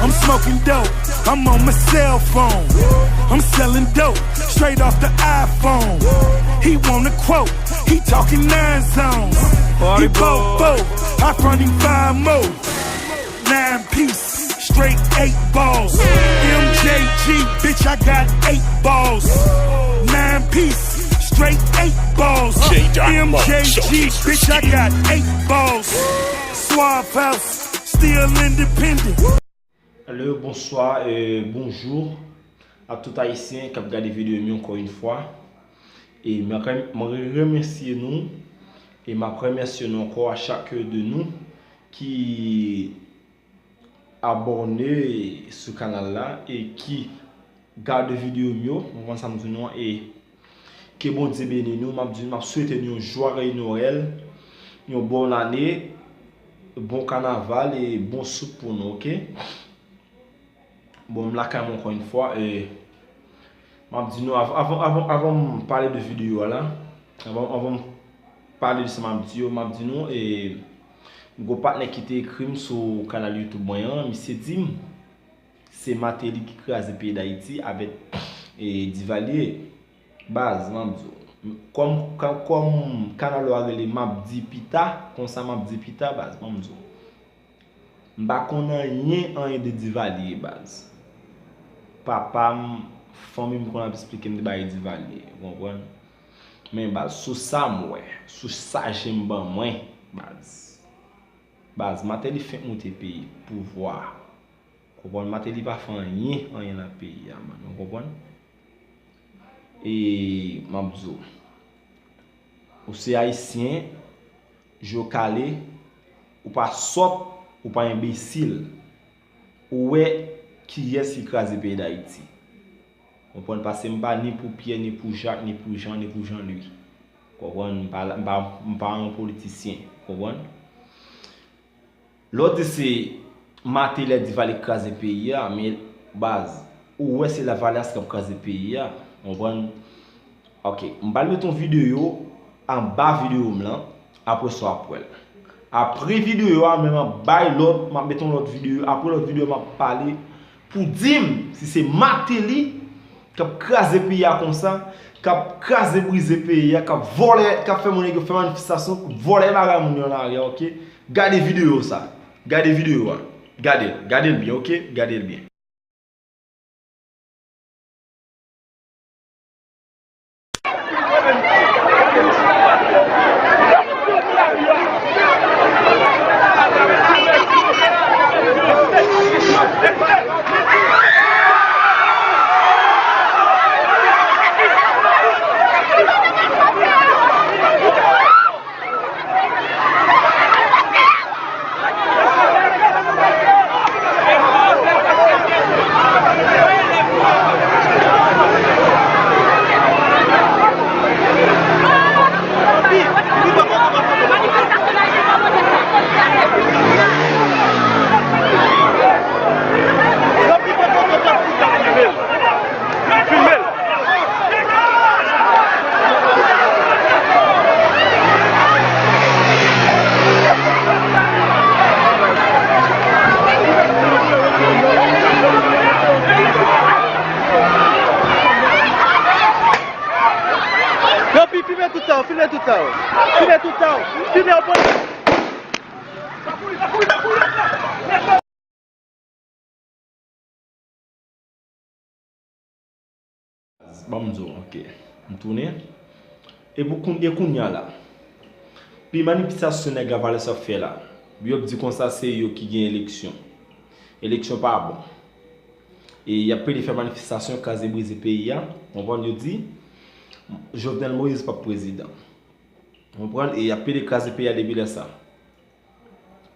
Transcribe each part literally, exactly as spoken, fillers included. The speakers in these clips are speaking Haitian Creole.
I'm smoking dope, I'm on my cell phone. I'm selling dope, straight off the iPhone. He want a quote, he talking nine zones. He both both, I front him five more. Nine piece, straight eight balls. M J G, bitch, I got eight balls. Nine piece, straight eight balls. M J G, bitch, I got eight balls. Suave House, still independent. Alo, bonswa, e, bonjou a tout Ayisyen k ap gade videyo m yo ankò yon fwa. E mwen rem-, mwen remèsye nou, e m ap remèsye nou ankò a chak de nou ki abòne sou kanal la e ki gade videyo m yo, ou konprann sa m di nou an, e ke Bondye beni nou, m ap di nou, m ap swete nou yon joyeux Noël, yon bòn ane, bon kanaval e bon soup pou nou, oke? Bon, m lakay mwen ankò yon fwa, e m ap di nou, av-, avan, avan, avan m pale de videyo a la, avan, avan m pale de sa m ap di yo, m ap di nou, e m gon patnè ki te ekri m sou kanal YouTube mwen an, misye di m, se Martelly ki kraze peyi Dayiti avèk, e, Duvalier. Baz, m ap di w. Kòm, kòm, kòm kanal ou a rele M ap di pita, konsa m ap di pita, baz, m ap di w. M pa konn anyen, anyen de Duvalier, baz. Papa m, fanmi m konn ap esplike m de bagay Duvalier, ou konprann? Men, baz, sou sa m wè, sou sa je m ban mwen, baz. Baz, Martelly fenk moute peyi, pouvwa. Konprann, Martelly pa fè anyen, anyen nan peyi a, man. Ou konprann? E m ap di w, ou se Ayisyen, je w kale, ou pa sòt, ou pa enbesil. Ou wè kiyès ki kraze peyi Dayiti. Konprann, paske m pa ni pou Pyè, ni pou Jak, ni pou Jan, ni pou Jean Louis. Konprann, m pa, m pa, m pa yon politisyen. Konprann? Lè w di se Martelly ak Duvalier k kraze peyi a, men baz, ou wè se Lavalas k ap kraze peyi a, konprann? Ok, m pral met yon videyo anba videyo m lan, apre sa w ap wè l. Apre videyo a, men m ap bay lòt, m ap met yon lòt videyo, apre lòt videyo m ap pale pou di m si se Martelly k ap kraze peyi a konsa, k ap kraze brize peyi a, k ap vòlè, k ap fè moun nèg yo fè manifestasyon, vòlè bagay moun yo nan lari a, ok? Gade videyo sa. Gade videyo a. Gade l. Gade l byen, ok? Gade l byen. Yo, pi-, filme tout sa, filme tout sa. Filme tout sa, filme yo. Ban m di w, ok. M tounen. E pou koun-, e kounye a la. Pi manifestasyon nèg Lavalas ap fè la. Yo ap di konsa se yo ki gen eleksyon. Eleksyon pa bon. E y ap plede fè manifestasyon, kraze brize peyi a. Konprann, yo di Jovenel Moïse p ap prezidan. Konprann? E y ap plede kraze peyi a depi lè sa.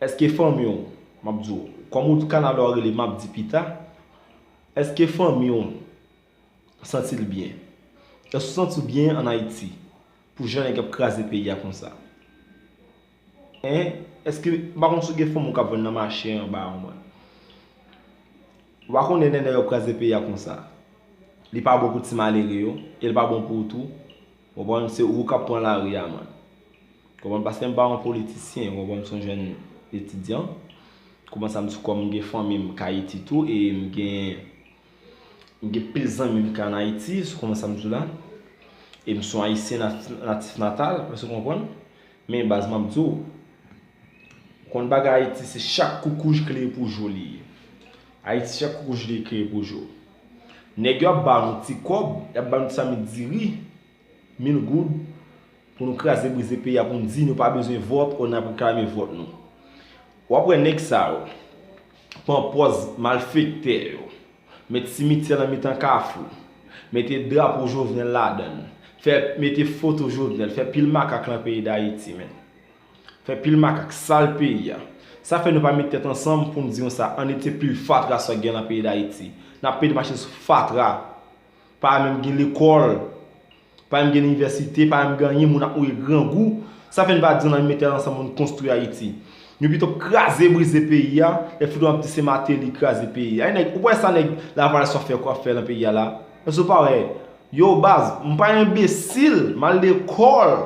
Èske fanmi w, m ap di w, kòm ou kanal ou a rele M ap di pita, èske fanmi w santi l byen? Èske w santi w byen ann Ayiti pou jan nèg ap kraze peyi a konsa? Hein? Èske, m pa konn si w gen fanmi w k ap vann nan mache anba a, ou mwen. Ou pa konnen lè nèg ap kraze peyi a konsa. Li pa bon pou ti malere yo, e li pa bon pou ou tou. Konprann, se ou k ap pran lari a, man. Konprann, paske m pa yon politisyen, konprann, m se yon jèn etidyan. Kòman sa m di, kòm m gen fanmi m k Ayiti tou, e m gen, m gen pil zanmi m k ann Ayiti, sou kòman sa m di w la. E m se yon Ayisyen nat-, natif natal, èske w konprann? Men baz, m ap di w, konn bagay Ayiti, se chak koukouj kleye pou jo li ye. Ayiti, chak koukouj li kleye pou jo. Nèg yo ap ba nou ti kòb, y ap ba nou ti sami diri, mil goud, pou nou kraze brize peyi a, pou nou di nou pa bezwen vòt, ou n ap reklame vòt nou. W ap wè nèg sa yo pran pòz malfektè yo, met simityè nan mitan kafou, mete drapo Jovenel ladan l, fè, mete foto Jovenel, fè pil makak lan peyi Dayiti, men. Fè pil makak, sal peyi a. Sa fè nou pa met tèt ansanm pou n di konsa, ann retire pil fatra sa k gen lan peyi Dayiti. N ap pede mache sou fatra. Pa menm gen lekòl, pa menm gen inivèsite, pa menm gen anyen, moun ap mouri grangou. Sa fè n pa di ann met tèt ansanm pou n konstwi Ayiti. Nou pito kraze brize peyi a, lè fouti w ap di se Martelly kraze peyi a. Ay nèg, ou pa wè sa nèg Lavalas yo ap fè, ap fè lan peyi a la? Èske w pa wè? Yo baz, m pa enbesil, m al lekòl.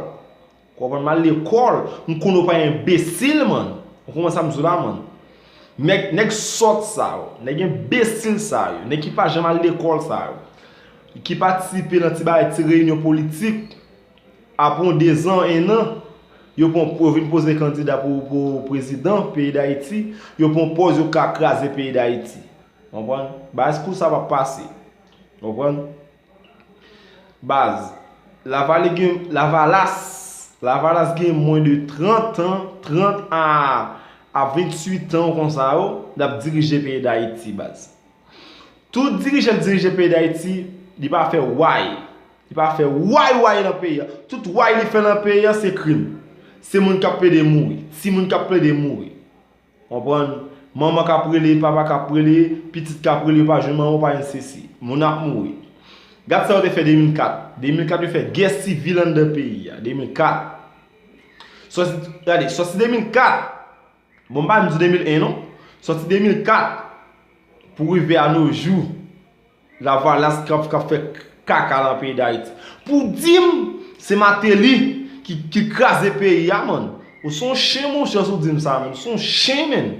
Konprann, m al lekòl, m konnen w pa enbesil, man. Ou konprann sa m di w la, man? Nèg, nèg sòt sa yo, nèg enbesil sa yo, nèg ki pa janm al lekòl sa yo, ki patisipe nan ti bagay, ti reyinyon politik, apre yon dezan, ennan, yo pran, yo vin poze kandida pou, pou prezidan peyi Dayiti, yo pran pòz yo ka kraze peyi Dayiti. Konprann? Baz, kou sa p ap pase. Konprann? Baz, Lavale gen, Lavalas, Lavalas gen mwen de trant an, trant a, a venntuit an konsa yo, l ap dirije peyi Dayiti, baz. Tout dirijan k dirije peyi Dayiti, li pa fè way. Li pa fè way way lan peyi a. Tout way li fè lan peyi a, se krim. Se moun k ap plede mouri. Timoun k ap plede mouri. Konprann? Manman k ap rele, papa k ap rele, pitit k ap rele, yo pa jwenn manman, yo pa jwenn sesi. Moun ap mouri. Gad sa yo te fè de mil kat. De mil kat yo fè gè sivil anndan peyi a. De mil kat. Sòti, gade, sòti de mil kat. Bon, m pa menm di de mil en non. Sòti de mil kat pou rive a no jou. Lavalas k ap, k ap fè kaka lan peyi Dayiti. Pou w di m se Martelly ki, ki kraze peyi a, man. Ou se yon chen, monchè, si w di m sa, man. Ou se yon chen, man.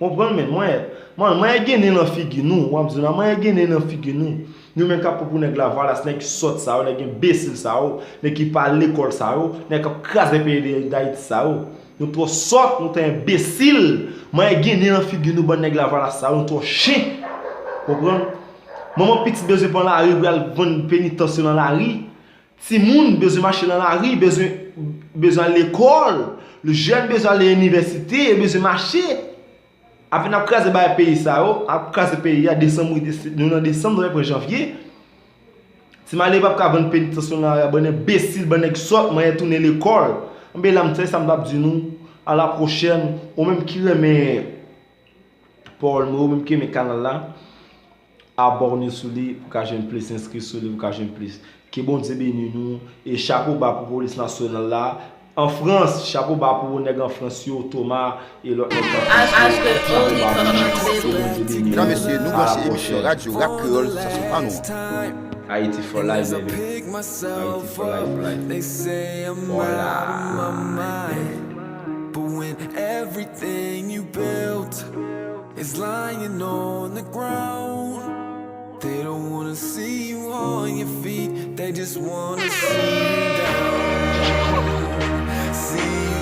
Konprann, man. Mwen, man, mwen gen nen nan figi nou. W ap di la, mwen gen nen nan figi nou. Nou menm k ap pran pou nèg Lavalas, nèg sòt sa yo, nèg enbesil sa yo, nèg ki pa al lekòl sa yo, nèg k ap kraze peyi de, Dayiti sa yo. Nou twò sòt, nou twò enbesil. Mwen gen nen nan figi nou, bann nèg Lavalas sa yo, nou twò chen. Konprann? Manman pitit bezwen pran lari pou y al vann penitans yo nan lari. Timoun bezwen mache nan lari, bezwen, bezwen al lekòl. Jèn bezwen ale inivèsite, yo bezwen mache. Apre n ap kraze bagay peyi sa yo, ap kraze peyi a, desanm, wi, dese-, nou nan desanm, nou pran janvye. Ti malere p ap ka vann penitans yo nan lari a, bann enbesil, bann nèg sòt, manyen tounen lekòl. Anben la, m se sa m t ap di nou, a la pwochèn, ou menm ki renmen pawòl mwen, ou menm ki renmen kanal la, abòne sou li pou ka jwenn plis, enskri sou li pou ka jwenn plis. Ke Bondye beni nou, e chapo ba pou polis nasyonal la. An Frans, chapo ba pou nèg an Frans yo, Thomas, e lòt nèg k ap fè yo, chapo ba pou nou, ke Bondye beni nou. Medam, mesye, nou branche emisyon radyo Rap Kreyòl sou estasyon pa nou an. Haiti for life, baby. Haiti for life, life. Voila. But when everything you built is lying on the ground, they don't wanna see you on your feet, they just wanna see you down.